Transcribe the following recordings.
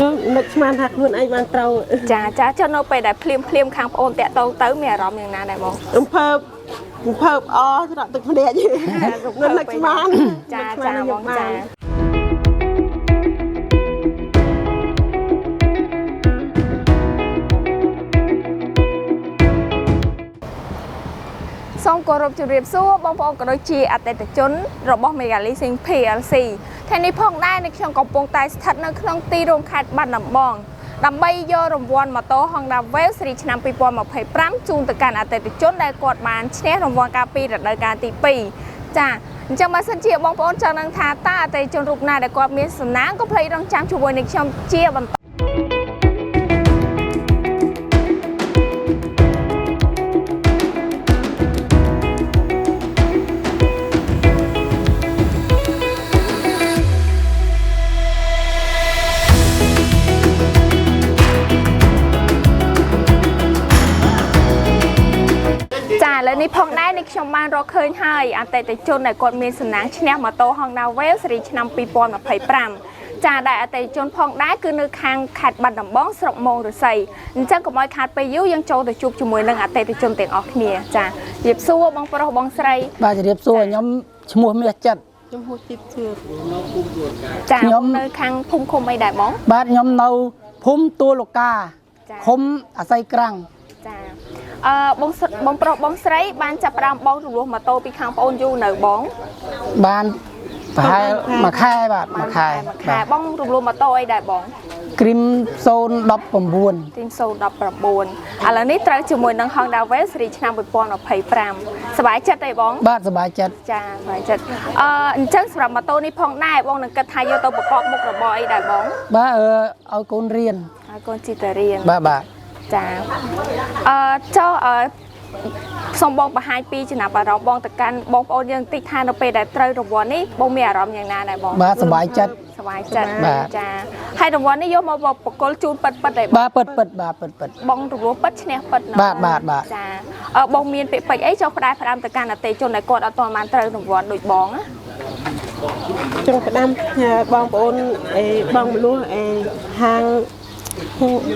លោកនឹកស្មានថាខ្លួនឯងបានត្រូវ ចាចាចុះនៅពេលដែលភ្លាមភ្លាមខាងប្អូនតាក់តងទៅមានអារម្មណ៍យ៉ាងណាដែរបង រំភើបរំភើបអច្រកទឹកភ្នែកនឹកស្មាន ចាចាបងចាសូមគោរពជម្រាបសួរបងប្អូនក៏ដូចជាអតិថិជនរបស់ Mega Leasing PLC ថ្ងៃនេះផងដែរនៅខ្ញុំកំពុងតែស្ថិតនៅក្នុងទីរួមខេត្តបាត់ដំបងដើម្បីយករង្វាន់ម៉ូតូ Honda Wave ស៊េរីឆ្នាំ2025ជូនទៅកាន់អតិថិជនដែលគាត់បានឈ្នះរង្វាន់កាលពីរដូវកាលទី2ចាអញ្ចឹងបើសិនជាបងប្អូនចង់ដឹងថាតើអតិថិជនរូបណាដែលគាត់មានសំណាងកុំភ្លេចរងចាំជាមួយនឹងខ្ញុំជាបន្ត ចាឥឡូវនេះផងដែរនេះខ្ញុំបានរកឃើញហើយអតិថិជនដែលគាត់មានសំណាងឈ្នះម៉ូតូ Honda Wave ស៊េរីឆ្នាំ2025ចាដែលអតិថិជនផងដែរគឺនៅខាងខេត្តបាត់ដំបងស្រុកមោងឫស្សីអញ្ចឹងកុំឲ្យខាតពេលយូរយើងចូលទៅជួបជាមួយនឹងអតិថិជនទាំងអស់គ្នាចាជម្រាបសួរបងប្រុសបងស្រី បាទជម្រាបសួរខ្ញុំឈ្មោះមាសចិត្ត ខ្ញុំហួសជីបជឿ ចា ខ្ញុំ នៅខាងភូមិឃុំអីដែរបង បាទខ្ញុំនៅភូមិទួលលកា ចា ឃុំអាស័យក្រាំង ចាអឺបងស្បងប្រុសបងស្រីបានចាប់ផ្ដើមបងរំលោះម៉ូតូពីខាងប្អូនយូរនៅបង បានប្រហែលមួយខែបាទមួយខែ មួយខែបងរំលោះម៉ូតូអីដែរបង គ្រីម019 ទី019ឥឡូវនេះត្រូវជាមួយនឹង Honda Wave ស៊េរីឆ្នាំ2025សប្បាយចិត្តទេបង បាទសប្បាយចិត្ត ចាសប្បាយចិត្តអឺអញ្ចឹងសម្រាប់ម៉ូតូនេះផងដែរបងនឹងគិតថាយកទៅប្រកបមុខរបរអីដែរបង បាទអឺឲ្យកូនរៀន ឲ្យកូនជីទៅរៀន បាទបាទ ចាអឺចុះអឺសូមបងបង្ហាញពីចំណាប់អារម្មណ៍បងទៅកាន់បងប្អូនយើងបន្តិចថានៅពេលដែលត្រូវរង្វាន់នេះបងមានអារម្មណ៍យ៉ាងណាដែរបង បាទសប្បាយចិត្ត សប្បាយចិត្ត បាទ ចាហើយរង្វាន់នេះយកមកបកគលជូនប៉ិតប៉ិតទេបង បាទពិតពិតបាទពិតពិត បងរំលោះពិតឈ្នះពិតណោះ បាទបាទបាទ ចាអឺបងមានពាក្យពេចន៍អីចង់ផ្ដែផ្ដាំទៅកាន់អតិថិជនដែលគាត់អត់ទាន់បានត្រូវរង្វាន់ដូចបងណា ចង់ផ្ដាំផ្ញើបងប្អូនអេបងមលួសអេហាង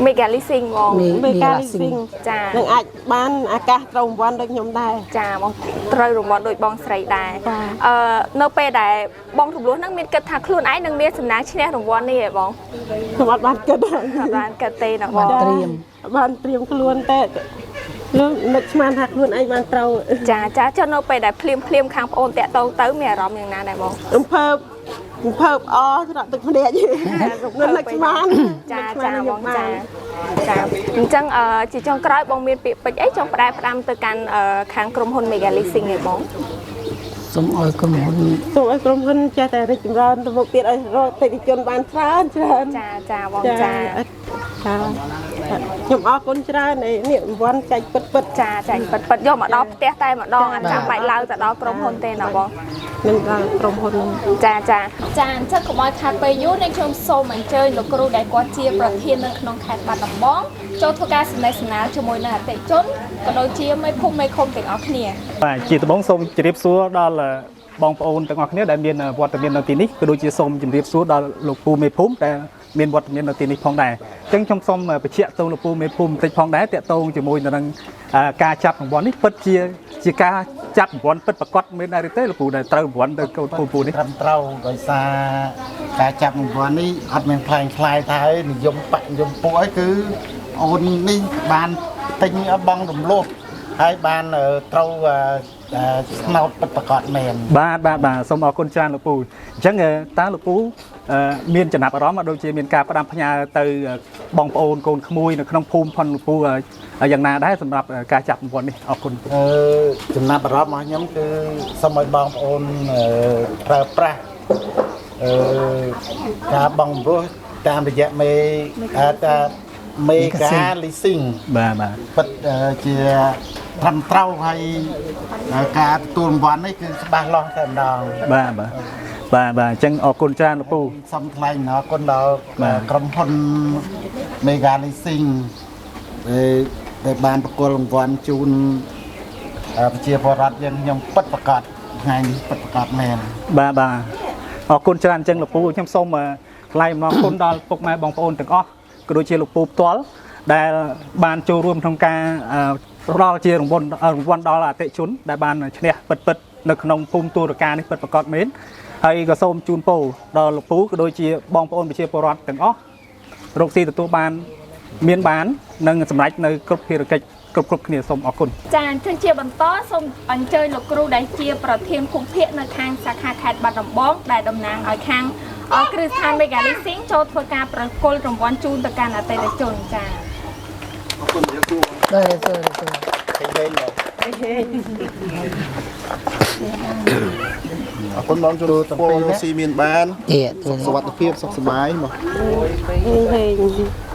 Mega Leasing បង មី មេកា មីឡាស៊ីង លីស៊ីង ចា នឹងអាចបានឱកាសត្រូវរង្វាន់ដូចខ្ញុំដែរ ចាបងត្រូវរង្វាន់ដូចបងស្រីដែរ បាទ អឺនៅពេលដែលបងរំលោះហ្នឹងមានគិតថាខ្លួនឯងនឹងមានសំណាងឈ្នះរង្វាន់នេះហ៎បង ខ្ញុំអត់បានគិត អត់បានគិតទេណាបង បានត្រៀម បានត្រៀមខ្លួនតែលោកនឹកស្មានថាខ្លួនឯងបានត្រូវ ចាចាចុះនៅពេលដែលភ្លាមភ្លាមខាងប្អូនតាក់តងទៅមានអារម្មណ៍យ៉ាងណាដែរបង រំភើបរំភើបអច្រកទឹកភ្នែកនឹកស្មាន ចាចាបងចាចាអញ្ចឹងអឺជាចុងក្រោយបងមានពាក្យពេចន៍អីចង់ផ្ដែផ្ដាំទៅកាន់អឺខាងក្រុមហ៊ុន Mega Leasing ឯងបង សូមឲ្យក្រុមហ៊ុន សូមឲ្យក្រុមហ៊ុនចេះតែរីកចម្រើនទៅមុខទៀតឲ្យរកអតិថិជនបានច្រើនច្រើន ចាចាបងចា ចាខ្ញុំអរគុណច្រើនឯនេះរង្វាន់ចែកពិតពិត ចាចាពិតពិតយកមកដល់ផ្ទះតែម្ដងអត់ចាំបាច់ឡើងទៅដល់ក្រុមហ៊ុនទេណាបង នឹងដល់ក្រុមហ៊ុននឹង ចាចាចាអញ្ចឹងកុំឲ្យខាតពេលយូរនាងខ្ញុំសូមអញ្ជើញលោកគ្រូដែលគាត់ជាប្រធាននៅក្នុងខេត្តបាត់ដំបងចូលធ្វើការសំណេះសំណាលជាមួយនឹងអតិថិជនក៏ដូចជាមេភូមិមេឃុំទាំងអស់គ្នា បាទជាដំបូងសូមជម្រាបសួរដល់បងប្អូនទាំងអស់គ្នាដែលមានវត្តមាននៅទីនេះក៏ដូចជាសូមជម្រាបសួរដល់លោកពូមេភូមិដែលមានវត្តមាននៅទីនេះផងដែរអញ្ចឹងខ្ញុំសូមបញ្ជាក់ទៅលោកពូមេភូមិបន្តិចផងដែរតាក់ទងជាមួយទៅនឹងការចាប់រង្វាន់នេះពិតជាជាការចាប់រង្វាន់ពិតប្រាកដមានដែរឬទេលោកពូដែលត្រូវរង្វាន់ទៅកូនពូពូនេះ ត្រឹមត្រូវដោយសារការចាប់រង្វាន់នេះអត់មានខ្លែងខ្លាយថាឲ្យនិយមបាក់និយមពួកអីគឺអូននេះបានទិញឲ្យបងរំលោភហើយបានត្រូវស្នោតពិតប្រកបមែន បាទបាទបាទសូមអរគុណច្រើនលោកពូអញ្ចឹងតើលោកពូមានចំណាប់អារម្មណ៍ដូចជាមានការផ្ដាំផ្ញើទៅបងប្អូនកូនក្មួយនៅក្នុងភូមិផុនលោកពូយ៉ាងណាដែរសម្រាប់ការចាប់រង្វាន់នេះអរគុណ អឺចំណាប់អារម្មណ៍របស់ខ្ញុំគឺសូមឲ្យបងប្អូនប្រើប្រាស់អឺការបង់រំលោះតាមរយៈមេតាមេកាលីស៊ីង បាទបាទ ពិតជាត្រឹមត្រូវហើយការទទួលរង្វាន់នេះគឺច្បាស់លាស់តែម្ដង បាទបាទបាទបាទអញ្ចឹងអរគុណច្រើនលោកពូ សូមថ្លែងអំណរគុណដល់ បាទ ក្រុមហ៊ុន Mega Leasing ដែលបានប្រគល់រង្វាន់ជូនប្រជាពលរដ្ឋយើងខ្ញុំពិតប្រាកដថ្ងៃនេះពិតប្រាកដមែន បាទបាទអរគុណច្រើនអញ្ចឹងលោកពូខ្ញុំសូម ថ្លែងអំណរគុណដល់ពុកម៉ែបងប្អូនទាំងអស់ក៏ដូចជាលោកពូផ្ទាល់ដែលបានចូលរួមក្នុងការផ្ដល់ជារង្វាន់រង្វាន់ដល់អតិថិជនដែលបានឈ្នះពិតពិតៗនៅក្នុងភូមិទូរកានេះពិតប្រាកដមែនហើយក៏សូមជូនពរដល់លោកពូក៏ដូចជាបងប្អូនប្រជាពលរដ្ឋទាំងអស់រកស៊ីទទួលបានមានបាននិងសម្រេចនៅគ្រប់ភារកិច្ចគ្រប់គ្រប់គ្នាសូមអរគុណ ចាអញ្ចឹងជាបន្តសូមអញ្ជើញលោកគ្រូដែលជាប្រធានភូមិភាគនៅខាងសាខាខេត្តបាត់ដំបងដែលតំណាងឲ្យខាងគ្រឹះស្ថាន Mega Leasing ចូលធ្វើការប្រគល់រង្វាន់ជូនទៅកាន់អតិថិជនចា បាទសួរសួរ អរគុណបងជូនពររកស៊ីមានបាន ទៀត សុខសុវត្ថិភាពសុខសប្បាយមក ហេង។